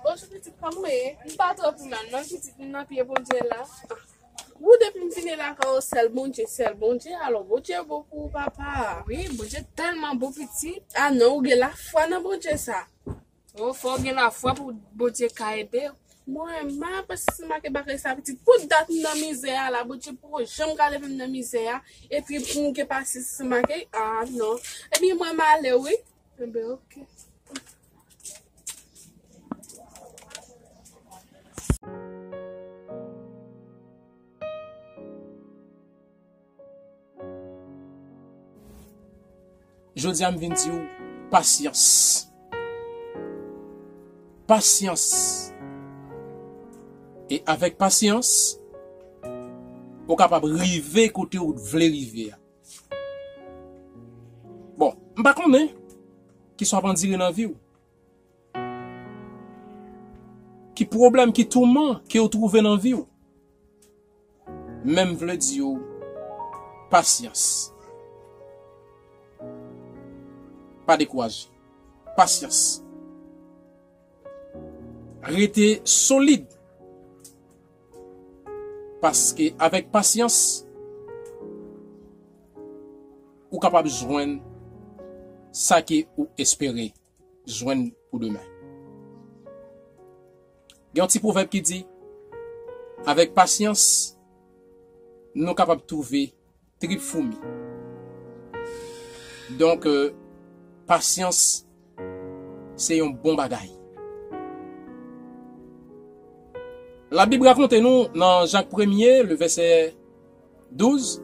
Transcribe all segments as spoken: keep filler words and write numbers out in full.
Bonjou pitit, kòman w ye? M pa twò pi mal non pitit, m nan pye Bondye la. Ou depi m vini lakay ou sèl Bondye, sèl Bondye, alò Bondye bon pou ou papa. Wi, Bondye tèlman bon pitit. A non, ou gen lafwa nan Bondye sa. O, fò w gen lafwa pou Bondye ka ede w. Mwen, m pa pase sou make bagay sa pitit. Pou dat m nan mizè a la, Bondye poko janm ka leve m nan mizè a. Epi pou m gen pasyans sou make, a non. Ebyen mwen m ale wi. Enben, oke. Jodi a m vin di w pasyans. Pasyans. E avèk pasyans, ou kapab rive kote ou vle rive a. Bon, m pa konnen ki sa w ap andire nan vi w. Ki pwoblèm, ki touman ke w twouve nan vi w. Men m vle di w, pasyans. Pa dekouraje. Pasyans. Rete solid. Paske avèk pasyans, ou kapab jwenn sa ke ou espere jwenn pou demen. Gen yon ti pwovèb ki di, avèk pasyans, nou kapab twouve trip foumi. Donk, euh, pasyans, se yon bon bagay. Labib rakonte nou nan Jak premye, le vèsè douz,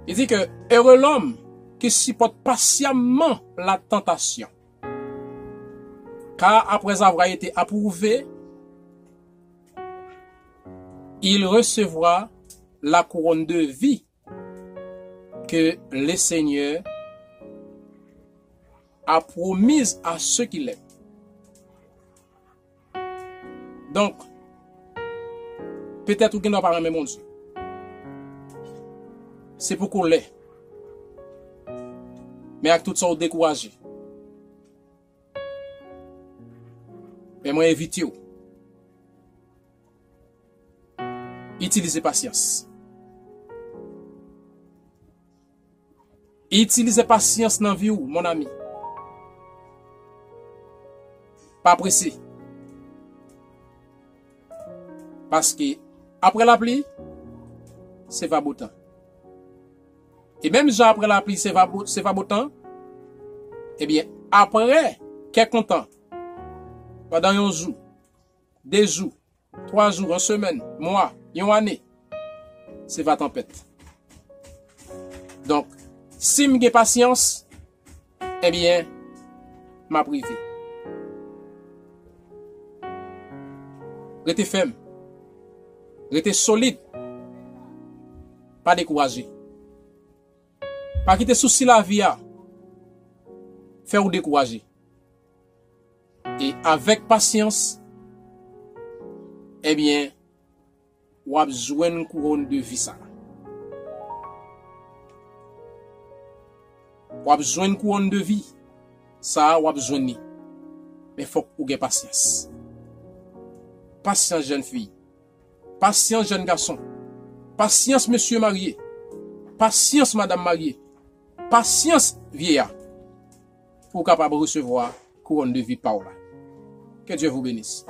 li di ke, heureux l'homme qui supporte patiemment la tentation, car après avoir été approuvé, il recevra la couronne de vie que le Seigneur a promise à ceux qui l'aiment. Donk, petèt ou gendwa pa renmen Bondye. Se poko lè. Men ak tout sa, ou dekouraje. Men mwen envite w. Itilize pasyans. Itilize pasyans nan vi w, mon ami. Pa prese. Paske apre lapli, se va botan. E menm jan apre lapli, se va bo-, se va botan, ebyen, apre kèk kontan, pandan yon jou, de jou, twa jou, yon semèn, mwa, yon ane, se va tanpèt. Donk, si m gen pasyans, ebyen, m ap rive. Rete fèm. Rete solid. Pa dekouraje. Pa kite sousi lavi a fè w dekouraje. E avèk pasyans, ebyen, w ap jwenn kouwòn de vi sa a. W ap jwenn kouwòn de vi sa a, w ap jwenn li. Men fòk ou gen pasyans. Pasyans, jèn fi. Pasyans, jèn gason. Pasyans, mesye marye. Pasyans, madanm marye. Pasyans, vyeya. Pou w kapab resevwa kouwòn de vi pa w la. Que Dieu vous bénisse.